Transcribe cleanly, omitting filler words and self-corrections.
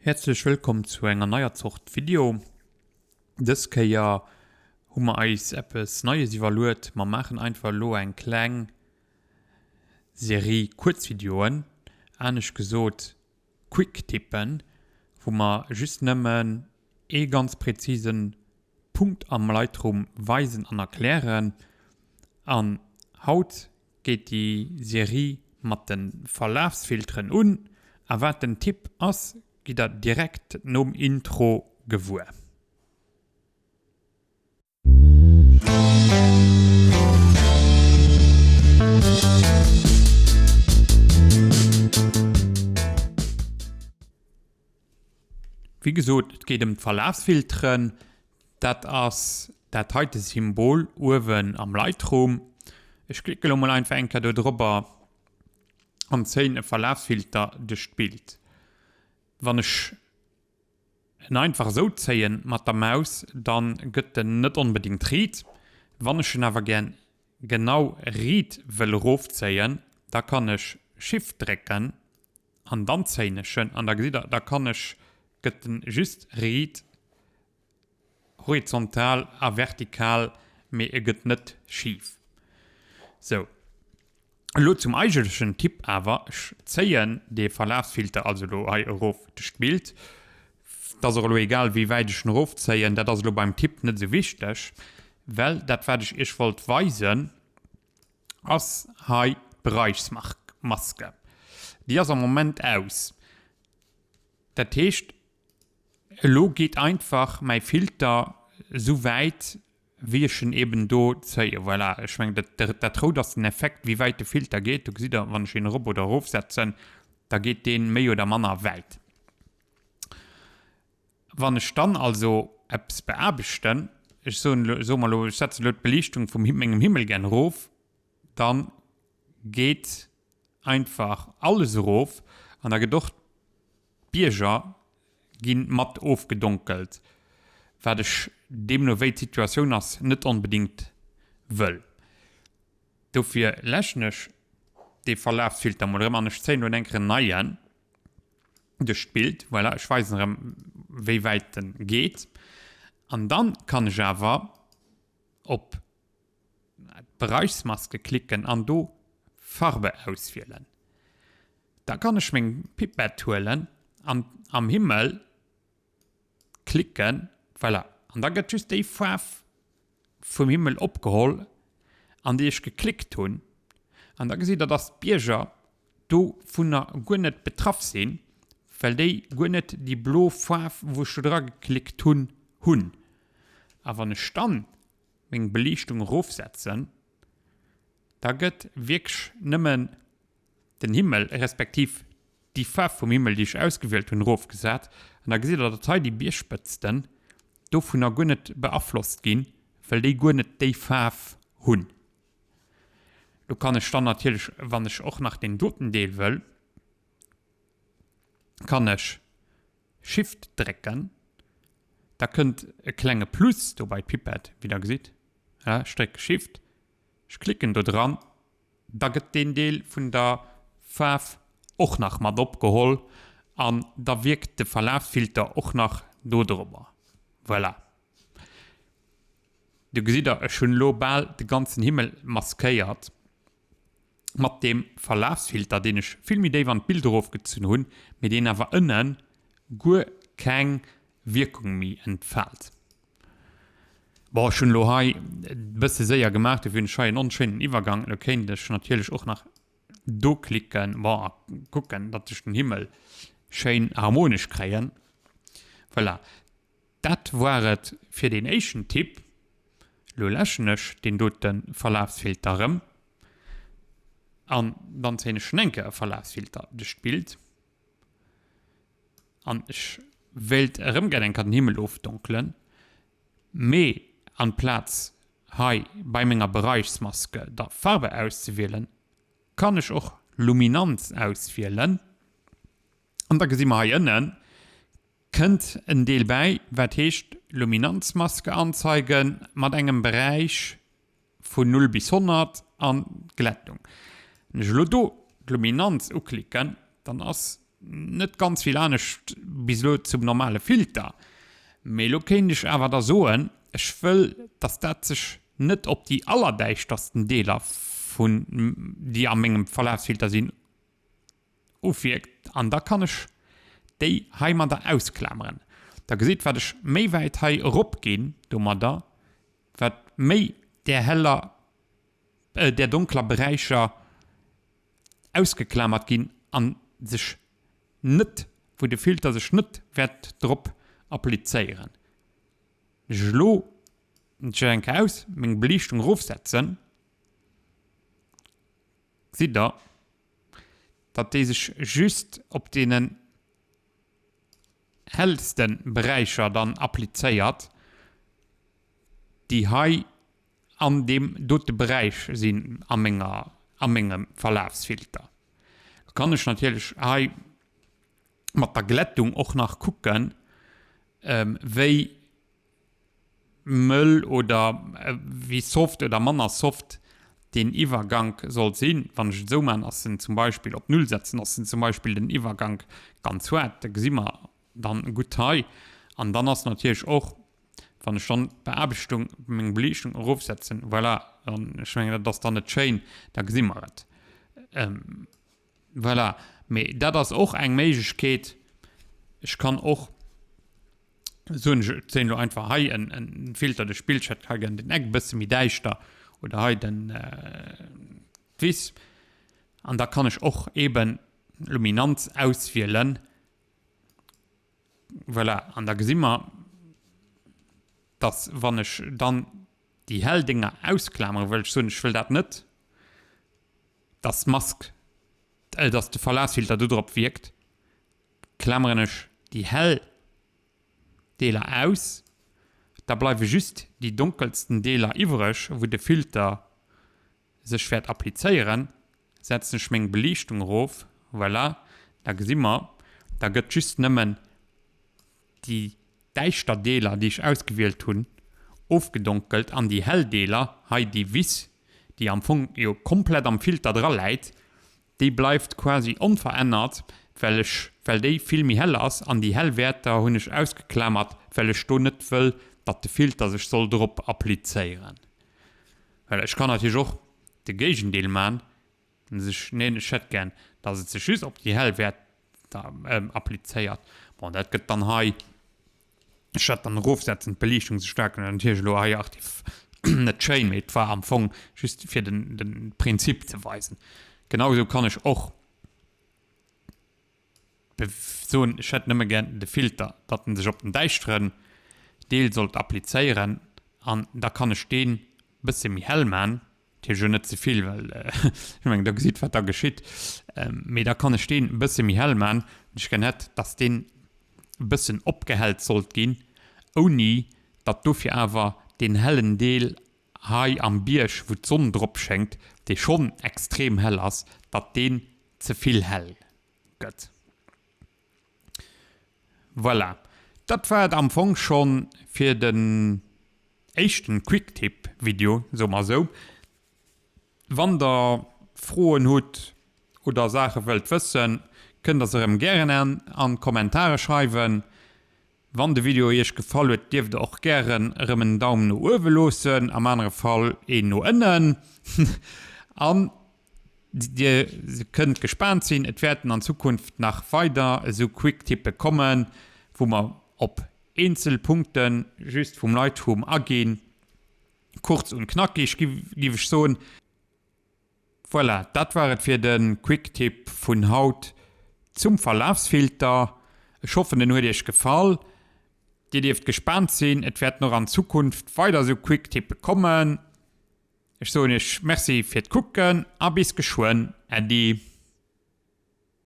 Häerzlech wëllkomm zu enger neier Zort Video. Dës Kéier hu mer eis eppes Neies iwwerluet. Mer maachen einfach elo eng kleng Serie Kuerzvideoen, anescht gesot Quick-Tippen, wou mer just nëmmen ee ganz präzisen Punkt am Lightroom weisen an erklären. An haut geet déi Serie mat de Verlafsfilteren un a wat den Tipp ass, gitt der direkt nom Intro gewuer. Wéi gesot, et geet ëm d'Verlafsfilteren. Dat ass dat heite Symbol uewen am Lightroom. Ech klicke lo mol einfach eng Kéier do drobber an zéien e Verlafsfilter duerch d'Bild. Wann ech en einfach esou zéien mat der Maus, dann gëtt en net onbedingt riit. Wann ech en awer gär genau riit wëll erofzéien, da kann ech Shift drécken an dann zéien ech en an da gesitt der, da kann ech, gëtt en just riit horizontal a vertikal, mee e gëtt net schif. Sou, elo zum eigentlechen Tipp awer, ech zéien dee Verlafsfilter also elo hei erof duerch d'Bild, et ass och elo egal wéi wäit ech en erofzéien, dat ass elo beim Tipp net esou wichteg, well dat wat ech iech wollt weisen, ass hei d'Bereichsmaske. Déi ass am Moment aus. Dat heescht, elo geet einfach mäi Filter esou wäit, wéi ech en eben do zéien. Voilà, ech mengen, dat, dat Rout ass den Effekt, wéi wäit de Filter geet. Do gesitt Der, wann ech en erop oder erofsetzen, da geet dee méi oder manner wäit. Wann ech dann also eppes beaarbechten, ech soen elo, soe mer elo, ech setzen elo d'Beliichtung vum mengem Himmel gär erof, dann geet einfach alles erof an da gëtt och d'Bierger gi mat ofgedonkelt, wat ech deemno wéi d'Situatioun ass net onbedingt wëll. Dofir läschen ech dee Verlafsfilter mol erëm an ech zéien elo enk en neien. duerch d'Bild, voilà, ech weisen erëm wéi wäit en geet an dann kann ech awer op d'Bereichsmaske klicken an do Farbe auswielen. Da kann ech meng Pipette huelen an am Himmel klicken, voilà, an da gëtt just déi Faarf vum Himmel opgeholl an déi ech geklickt hunn an da gesitt der, dass d'Bierger dovunner guer net betraff sinn, well déi guer net déi blo Faarf, wou ech do dra geklickt hunn, hunn. A wann ech dann meng Beliichtung erofsetzen, da gëtt wierklech nëmmen den Himmel, respektiv déi Faarf vum Himmel, déi ech ausgewielt hunn, erofgesat. An da gesitt der, datt hei déi Biergspëtzten dovunner guer net beaflosst ginn, well déi guer net déi Faarf hunn. Lo kann ech dann natierlech, wann ech och nach deen doten Deel wëll, kann ech Shift drécken, da kënnt e klenge Plus do bei d'Pipette, wéi der gesitt. Ech drécke Shift, ech klicken do dran. Da gëtt deen Deel vun der Faarf och nach mat opgeholl an da wierkt de Verlaafsfilter och nach do drobber. Voilà. Do gesitt der, ech hunn elo bal de ganzen Himmel maskéiert mat deem Verlaafsfilter, deen ech vill méi déif an d'Bild erofgezunn hunn, mee deen awer ënne guer keng Wierkung méi entfaalt. Bon, ech hunn elo hei e bësse séier gemaach, dofir hunn ech hei en onschéinen Iwwergang. Elo kéint ech natierlech och nach do klicken, bon, a kucken, datt ech den Himmel schéin harmonesch kréien. Voilà, dat war et fir deen éischten Tipp. Elo läschen ech deen dote Verlafsfilter erëm an dann zéien ech schon eng Kéier e Verlafsfilter duerch d'Bild. An ech wéilt erëm gär eng Kéier den Himmel ofdonkelen, mee amplaz hei bei menger Bereichsmaske da Farbe auszewielen, kann ech och Luminanz auswielen. An da gesi mer hei ënnen kënnt en Deel bäi, wat heescht Luminanzmaske anzeigen mat engem Beräich vun 0 bis 100 an d'Glättung. Wann ech elo do d'Luminanz uklicken, dann ass net ganz vill anescht. bis elo zum normale Filter. Mee elo kéint ech awer da soen, ech wëll, dass dat sech net op déi allerdäischtersten Deeler vun, déi a mengem Verlafsfilter sinn, ofwierkt an da kann ech déi heimadder ausklameren. Da gesitt wat ech méi wäit hei erop ginn domadder, wat méi där heller, där donkler Beräicher ausgeklamert ginn an sech net, wou de Filter sech net wäert drop applizéieren. Ech elo ech eng Kéier aus meng Beliichtung erofsetzen, gesitt der, datt déi sech just op deenen hellste Beräicher dann applizéiert, déi hei an deem dote Beräich sinn a menger, a mengem Verlafsfilter. Lo kann ech natierlech hei mat der Glättung och nach kucken, wéi mëll oder wéi soft oder manner soft deen Iwwergank soll sinn. Wann ech et esou maachen, ass en zum Beispill op Null setzen, ass en zum Beispill den Iwwergank ganz haart. Da gesi mer dann gutt hei. An dann ass natierlech och, wann ech dann d'Beaarbechtung, meng Beliichtung erofsetzen, voilà, dann, ech mengen, dat ass dann net schéin, da gesi mer et. Voilà, mee dat ass och eng Méiglechkeet. Ech kann och soen, ech zéien elo einfach hei en, en Filter duerch d'Bild, ech hätt hei gären den Eck e bësse méi däischter oder hei den d'Wiss. An da kann ech och eeben Luminanz auswielen. Voilà, an da gesi mer, dass wann ech dann déi hell Dénger ausklamere wëll, ech soen, ech wëll dat net, dass d'Mask, dass de Verlafsfilter do drop wierkt, klameren ech déi hell Deeler aus, da bleiwe just déi donkelsten Deeler iwwreg, wou de Filter sech wäert applizéieren. Setzen ech meng Beliichtung erof, voilà, da gesi mer, da gëtt just nëmmen déi däischter Deeler, déi ech ausgewielt hunn, ofgedonkelt an déi hell Deeler, hei déi Wiss, déi am Fong jo komplett am Filter dra läit, déi bleift quasi onverännert, well ech, well déi vill méi hell ass an déi hell Wäerter hunn ech ausgeklamert, well ech do net wëll, datt de Filter sech soll drop applizéieren. Well ech kann natierlech och de Géigendeel man, sech, neen, ech hätt gär, datt et sech just op déi hell Wäerter applizéiert. Bon, dat gëtt dann hei, ech wäert dann erofsetzen, d'Beliichtung ze staark, natierlech elo hei artif net schéin, mee et war am Fong just fir den, den Prinzip ze weisen. Genau esou kann ech och soen, ech hätt nëmme gär de Filter, datt en sech op den däischteren Deel sollt applizéieren an da kann ech deen bësse méi hell man, natierlech elo net ze vill, well ech mengen da gesitt wat da geschitt, mee da kann ech deen bësse méi hell man, wann ech gär hätt, datt deen e bëssen opgehellt sollt ginn, ouni datt dofir awer deen hellen Deel hei am Bierg, wou d'Sonn drop schéngt, dee schonn extrem hell ass, datt deen ze vill hell gëtt. Voilà, dat war et am Fong schonn fir den éischten Quicktip Video, soe mer esou. Wann der Froen hutt oder Saache wëllt wëssen, kënnt der se erëm gären an d'Kommentare schreiwen. Wann de Video iech gefall huet, dierft der och gären erëm en Daum no uewe loossen, am anere Fall een no ënnen. An dir kënnt gespaant sinn, et wäerten an Zukunft nach weider esou Quick-Tippe kommen, wou mer op eenzel Punkte just vum Lightroom aginn. Kurz und knackig, giff ech soen. Voilà, dat war et fir de Quick-Tipp vun haut zum Verlafsfilter. Ech hoffen en huet iech gefall. Dir dierft gespaant sinn, et wäerten och an Zukunft weider esou Quick-Tippe kommen. Ech soen iech Merci fir d'Kucken a bis geschwënn. Äddi.